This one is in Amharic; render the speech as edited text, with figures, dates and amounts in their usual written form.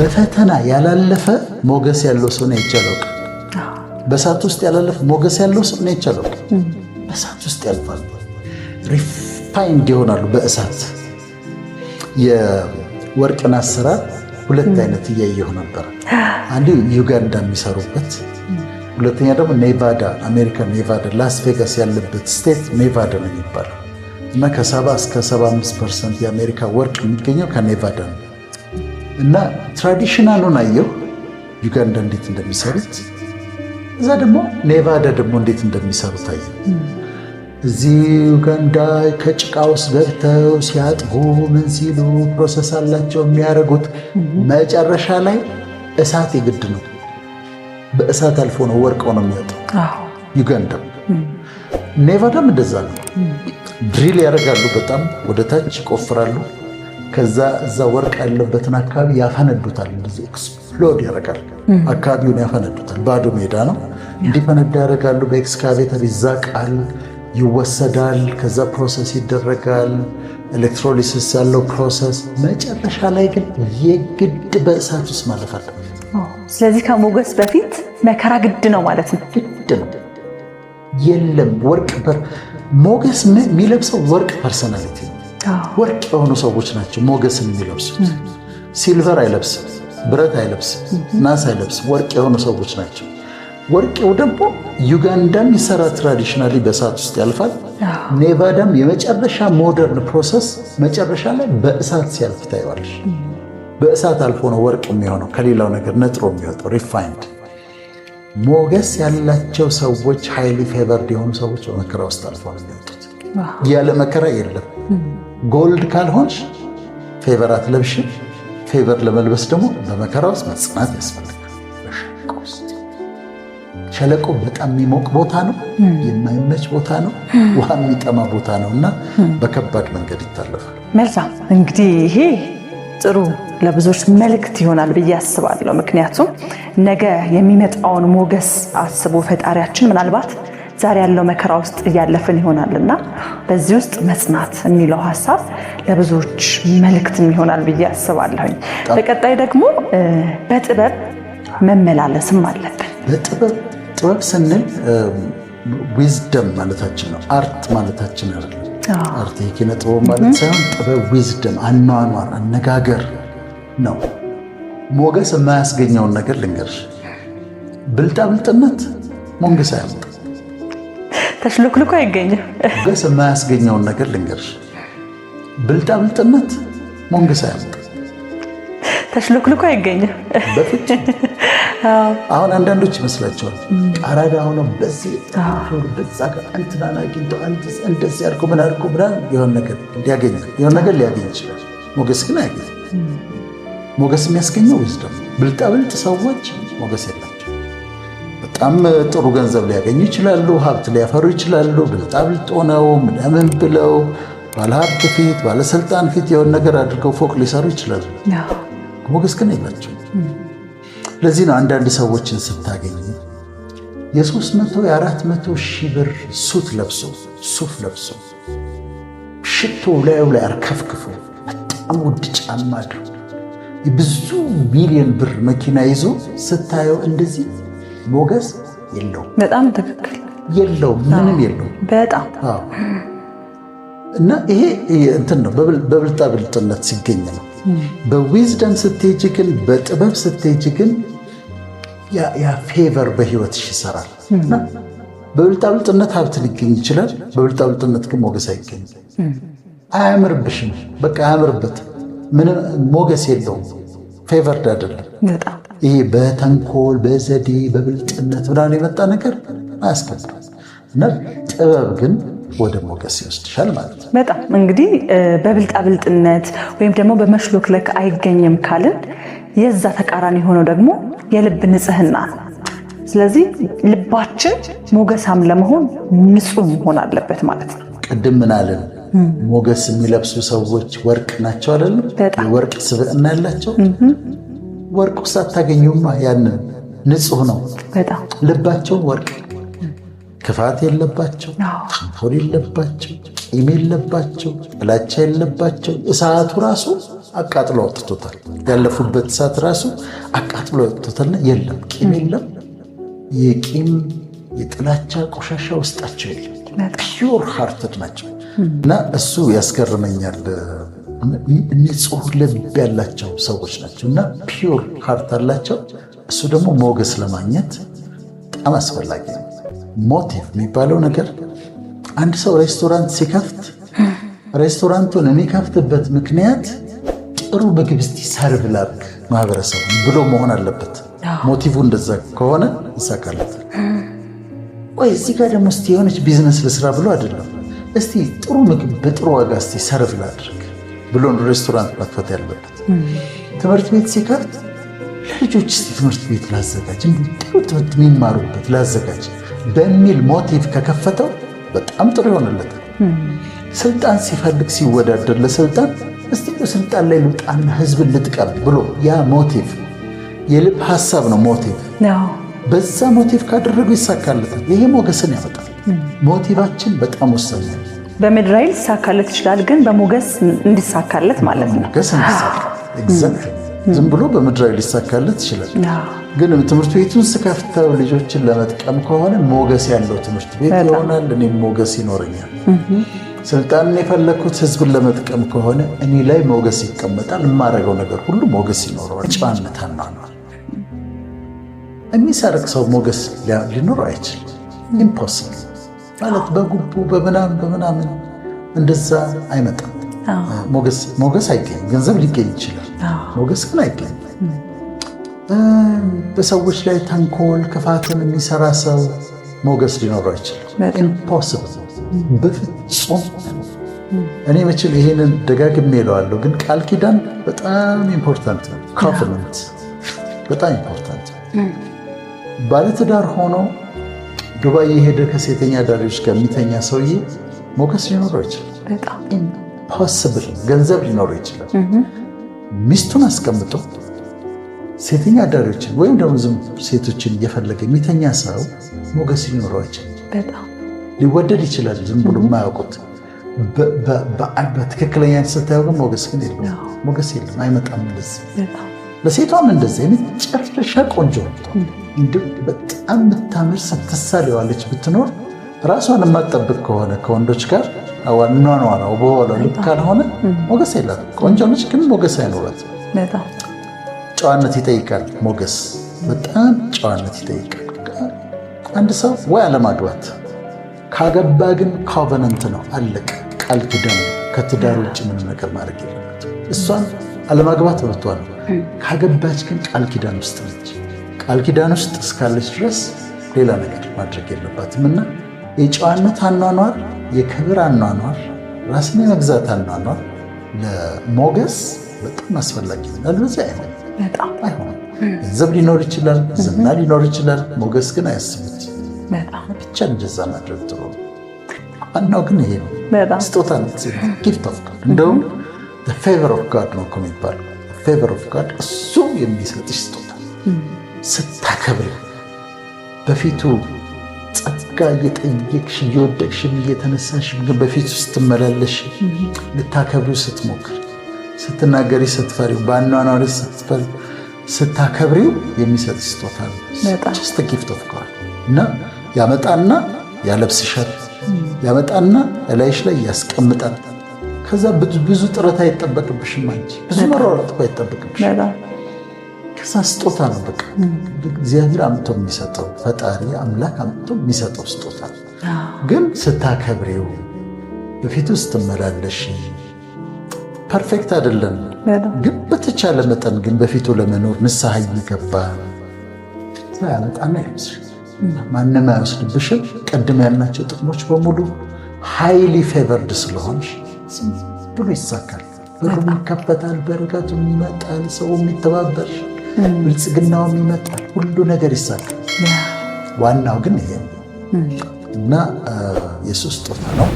በፈተና ያላለፈ ሞገስ ያለው ሰው ነው አይቻለው። በእሳት ውስጥ ያላለፈ ሞገስ ያለው ሰው ነው አይቻለው። በእሳት ውስጥ ያልፋሉ፣ refined ይሆናሉ በእሳት። የወርቅን አሰራር ሁለት አይነት እያየሁ ነበር። አንዱ ዩጋንዳ የሚሰሩበት፣ ሁለተኛ ደግሞ ኔቫዳ፣ አሜሪካ ኔቫዳ፣ ላስ ቬጋስ ያለበት state ኔቫዳ ነው የሚባለው እና ከ70 እስከ 75% የአሜሪካ ወርቅ የሚገኘው ከኔቫዳ ነው። እና traditional ኡን አየሁ ዩጋንዳ እንዴት እንደሚሰሩት፣ እዛ ደግሞ ኔቫዳ ደግሞ እንዴት እንደሚሰሩት አየሁ። እዚህ ዩጋንዳ ከጭቃ ውስጥ ገብተው ሲያጥቡ ምን ሲሉ process አላቸው የሚያደርጉት። መጨረሻ ላይ እሳት የግድ ነው። በእሳት አልፎ ነው ወርቅ ሆኖ የሚወጣው። ዩጋንዳ ኔቫዳም እንደዛ ነው። Drill ያደርጋሉ፣ በጣም ወደ ታች ይቆፍራሉ። ከዛ እዛ ወርቅ ያለበትን አካባቢ ያፈነዱታል። እንደዚህ explode ያደርጋል። አካባቢውን ያፈነዱታል። ባዶ ሜዳ ነው፣ እንዲፈነዳ ያደርጋሉ። በኤክስካቬተር ይዛቃል፣ ይወሰዳል። ከዛ process ይደረጋል። Electrolysis ያለው process፣ መጨረሻ ላይ ግን የግድ በእሳት ውስጥ ማለፍ አለበት። ስለዚህ ከሞገስ በፊት መከራ ግድ ነው ማለት ነው። ግድ ነው። የለም ወርቅ ሞገስ የሚለብሰው ወርቅ personality ነው። ወርቅ የሆኑ ሰዎች ናቸው ሞገስን የሚለብሱት። Silver አይለብስም፣ ብረት አይለብስም፣ ናስ አይለብስም። ወርቅ የሆኑ ሰዎች ናቸው። ወርቄው ደግሞ ዩጋንዳም ይሰራ traditionally በእሳት ውስጥ ያልፋል። ኔቫዳም የመጨረሻ modern process መጨረሻ ላይ በእሳት ሲያልፍ ታይዋለሽ። በእሳት አልፎ ነው ወርቅ የሚሆነው ከሌላው ነገር ነጥሮ የሚወጣው refined። ሞገስ ያላቸው ሰዎች፣ highly favored የሆኑ ሰዎች በመከራ ውስጥ አልፎ ነው የሚወጡት። ያለ መከራ የለም። Gold ካልሆንሽ favor አትለብሽም። Favor ለመልበስ ደግሞ በመከራ ውስጥ መጽናት ያስፈልጋል። በሸለቆ ውስጥ፣ ሸለቆ በጣም የሚሞቅ ቦታ ነው፣ የማይመች ቦታ ነው፣ ውሃ የሚጠማ ቦታ ነው እና በከባድ መንገድ ይታለፋል። መልካም፣ እንግዲህ ይሄ ጥሩ ለብዙዎች መልእክት ይሆናል ብዬ አስባለሁ። ምክንያቱም ነገ የሚመጣውን ሞገስ አስቦ ፈጣሪያችን ምናልባት ዛሬ ያለው መከራ ውስጥ እያለፍን ይሆናል እና በዚህ ውስጥ መጽናት የሚለው ሀሳብ ለብዙዎች መልእክትም ይሆናል ብዬ አስባለሁኝ። በቀጣይ ደግሞ በጥበብ መመላለስም አለብን። በጥበብ፣ ጥበብ ስንል wisdom ማለታችን ነው። Art ማለታችን አይደለም። Art የኪነ ጥበብ ማለት ሳይሆን ጥበብ wisdom፣ አኗኗር፣ አነጋገር ነው። ሞገስ የማያስገኘውን ነገር ልንገርሽ። ብልጣብልጥነት ሞገስ አያመጣም። ተሽሎክልኮ አይገኝም። ሞገስ የማያስገኘውን ነገር ልንገርሽ። ብልጣብልጥነት ሞገስ አያመጣም። ተሽሎክልኮ አይገኝም። በፍጹም። አሁን አንዳንዶች ይመስላቸዋል አራዳ ሆነው በዚህ በዛ ጋር እንትናን አግኝቶ እንደዚህ አድርጎ ምን አድርጎ ምናምን የሆነ ነገር ሊያገኝ የሆነ ነገር ሊያገኝ ይችላል። ሞገስ ግን አያገኝም። ሞገስ የሚያስገኘው wisdom። ብልጣብልጥ ሰዎች ሞገስ የላቸውም። በጣም ጥሩ ገንዘብ ሊያገኙ ይችላሉ፣ ሀብት ሊያፈሩ ይችላሉ። ብልጣብልጥ ሆነው ምናምን ብለው ባለሀብት ፊት፣ ባለስልጣን ፊት የሆነ ነገር አድርገው ፎቅ ሊሰሩ ይችላሉ። ሞገስ ግን የላቸውም። ለዚህ ነው አንዳንድ ሰዎችን ስታገኝ የ300 የ400 ሺህ ብር suit ለብሶ፣ ሱፍ ለብሶ፣ ሽቶ ላዩ ላይ አርከፍክፎ፣ በጣም ውድ ጫማ አድርጎ፣ የብዙ ሚሊዮን ብር መኪና ይዞ ስታየው እንደዚህ ሞገስ የለውም። በጣም ትክክል። የለውም፣ ምንም የለውም። በጣም። እና ይሄ እንትን ነው፣ በብልጣብልጥነት ሲገኝ ነው። በ wisdom ስትሄጂ ግን፣ በጥበብ ስትሄጂ ግን ያ favor በህይወትሽ ይሰራል። እና በብልጣብልጥነት ሀብት ሊገኝ ይችላል። በብልጣብልጥነት ግን ሞገስ አይገኝም። አያምርብሽም። በቃ አያምርበትም። ምንም ሞገስ የለውም። Favored አይደለም። ይሄ በተንኮል፣ በዘዴ፣ በብልጥነት ምናምን የመጣ ነገር አያስከብርም። እና ጥበብ ግን ወደ ሞገስ ይወስድሻል ማለት ነው። በጣም፣ እንግዲህ በብልጣብልጥነት ወይም ደግሞ በመሽሎክለክ አይገኝም ካልን የዛ ተቃራኒ የሆነው ደግሞ የልብ ንጽህና ነው። ስለዚህ ልባችን ሞገሳም ለመሆን ንጹህ መሆን አለበት ማለት ነው። ቅድም ምን አለን? ሞገስ የሚለብሱ ሰዎች ወርቅ ናቸው አይደለም? የወርቅ ስብዕና ያላቸው። ወርቅ ውስጥ አታገኙማ። ያንን ንጹህ ነው። ልባቸው ወርቅ፣ ክፋት የለባቸው፣ ተንኮል የለባቸው፣ ቂም የለባቸው፣ ጥላቻ የለባቸው። እሳቱ ራሱ አቃጥሎ አውጥቶታል። ያለፉበት እሳት ራሱ አቃጥሎ አውጥቶታልና የለም፣ ቂም የለም። የቂም የጥላቻ ቆሻሻ ውስጣቸው የለም። Pure hearted ናቸው እና እሱ ያስገርመኛል። ንጹህ ልብ ያላቸው ሰዎች ናቸው እና pure heart አላቸው። እሱ ደግሞ ሞገስ ለማግኘት በጣም አስፈላጊ ነው። Motive የሚባለው ነገር፣ አንድ ሰው ሬስቶራንት ሲከፍት ሬስቶራንቱን የሚከፍትበት ምክንያት ጥሩ ምግብ እስቲ serve ላድርግ ማህበረሰቡ ብሎ መሆን አለበት። Motive እንደዛ ከሆነ ይሳካለታል። ወይ እዚህ ጋር ደግሞ እስቲ የሆነች ቢዝነስ ልስራ ብሎ አይደለም፣ እስቲ ጥሩ ምግብ በጥሩ ዋጋ እስቲ serve ላድርግ ብሎ ሬስቶራንት መክፈት ያለበት። ትምህርት ቤት ሲከፍት ለልጆች እስቲ ትምህርት ቤት ላዘጋጅ፣ ጥሩ ትምህርት የሚማሩበት ላዘጋጅ በሚል motive ከከፈተው በጣም ጥሩ ይሆንለታል። ስልጣን ሲፈልግ፣ ሲወዳደር ለስልጣን፣ እስቲ ስልጣን ላይ ልውጣና ህዝብን ልጥቀም ብሎ፣ ያ motive የልብ ሀሳብ ነው። Motive በዛ motive ካደረጉ ይሳካለታል። ይሄ ሞገስን ያመጣል። Motive ኣችን በጣም ወሳኝ ነው። በምድራዊ ሊሳካለት ይችላል፣ ግን በሞገስ እንዲሳካለት ማለት ነው። ሞገስ እንዲሳካ፣ exactly። ዝም ብሎ በምድራዊ ሊሳካለት ይችላል። ግን ትምህርት ቤቱን ስከፍተው ልጆችን ለመጥቀም ከሆነ ሞገስ ያለው ትምህርት ቤት ይሆናል። እኔም ሞገስ ይኖረኛል። ስልጣንን የፈለግኩት ህዝብን ለመጥቀም ከሆነ እኔ ላይ ሞገስ ይቀመጣል። የማደርገው ነገር ሁሉ ሞገስ ይኖረዋል። ጨዋነት አኗኗር፣ የሚሰርቅ ሰው ሞገስ ሊኖረው አይችልም። Impossible። ማለት በጉቦ በምናምን በምናምን እንደዛ አይመጣም። ሞገስ አይገኝም። ገንዘብ ሊገኝ ይችላል፣ ሞገስ ግን አይገኝም። በሰዎች ላይ ተንኮል ክፋትን የሚሰራ ሰው ሞገስ ሊኖረው አይችልም። Impossible፣ በፍጹም። እኔ መቼም ይሄንን ደጋግሜ እለዋለሁ፣ ግን ቃል ኪዳን በጣም important ነው። Covenant በጣም important ነው። ባለትዳር ሆኖ ዱባይ የሄደ ከሴተኛ አዳሪዎች ጋር የሚተኛ ሰውዬ ሞገስ ሊኖረው አይችልም። Impossible። ገንዘብ ሊኖረው ይችላል። ሚስቱን አስቀምጦ ሴተኛ አዳሪዎችን ወይም ደግሞ ዝም ሴቶችን እየፈለገ የሚተኛ ሰው ሞገስ ሊኖረው አይችልም። ሊወደድ ይችላል፣ ዝም ብሎ የማያውቁት፣ በትክክለኛ ስታየው ግን ሞገስ ግን የለውም። ሞገስ የለም፣ አይመጣም። እንደዚህ ለሴቷም እንደዚህ የመጨረሻ ቆንጆ፣ በጣም የምታምር፣ ስትሳል የዋለች ብትኖር ራሷን የማትጠብቅ ከሆነ፣ ከወንዶች ጋር ኗኗ ነው በኋላ ልክ ካልሆነ ሞገስ የላትም። ቆንጆ ነች ግን ሞገስ አይኖራትም። ጨዋነት ይጠይቃል። ሞገስ በጣም ጨዋነት ይጠይቃል። አንድ ሰው ወይ አለማግባት፣ ካገባ ግን covenant ነው፣ አለቀ። ቃል ኪዳን። ከትዳር ውጭ ምንም ነገር ማድረግ የለበትም። እሷን አለማግባት መብቷ ነው። ካገባች ግን ቃል ኪዳን ውስጥ ነች። ቃል ኪዳን ውስጥ እስካለች ድረስ ሌላ ነገር ማድረግ የለባትም እና የጨዋነት አኗኗር፣ የክብር አኗኗር፣ ራስን የመግዛት አኗኗር ለሞገስ በጣም አስፈላጊ ነው። አለበለዚያ አይሆንም፣ አይሆንም። ገንዘብ ሊኖር ይችላል፣ ዝና ሊኖር ይችላል። ሞገስ ግን አያስቡት። ብቻ እንደዛ ማድረግ ጥሩ ነው። ዋናው ግን ይሄ ነው። ስጦታ፣ gift of God። እንደውም favor of God ነው እኮ የሚባለው። Favor of God፣ እሱ የሚሰጥሽ ስጦታ፣ ስታከብሪ፣ በፊቱ ጸጋ እየጠየቅሽ፣ እየወደቅሽም እየተነሳሽ ግን በፊቱ ስትመላለሽ፣ ልታከብሪው ስትሞክር፣ ስትናገሪ ስትፈሪው፣ በአኗኗሪ ስትፈሪ፣ ስታከብሪው የሚሰጥ ስጦታ ነው። Just gift of God። እና ያመጣና ያለብስሻል፣ ያመጣና እላይሽ ላይ ያስቀምጣል። ከዛ ብዙ ጥረት አይጠበቅብሽም። አንቺ ብዙ መሯሯጥ እኮ አይጠበቅብሽም። ከዛ ስጦታ ነው፣ በቃ እግዚአብሔር አምጥቶ የሚሰጠው፣ ፈጣሪ አምላክ አምጥቶ የሚሰጠው ስጦታ ነው። ግን ስታከብሪው፣ በፊቱ ስትመላለሽ፣ perfect አይደለም፣ ግን በተቻለ መጠን ግን በፊቱ ለመኖር ንስሐ እየገባ ያመጣና ያለብስሻል። ማንም አይወስድብሽም። ቅድም ያልናቸው ጥቅሞች በሙሉ highly favored ስለሆንሽ ዝም ብሎ ይሳካል። በሩም ይከፈታል፣ በረከቱም ይመጣል፣ ሰውም ይተባበርሽ፣ ብልጽግናውም ይመጣል፣ ሁሉ ነገር ይሳካል። ዋናው ግን ይሄ እና የሱ ስጦታ ነው።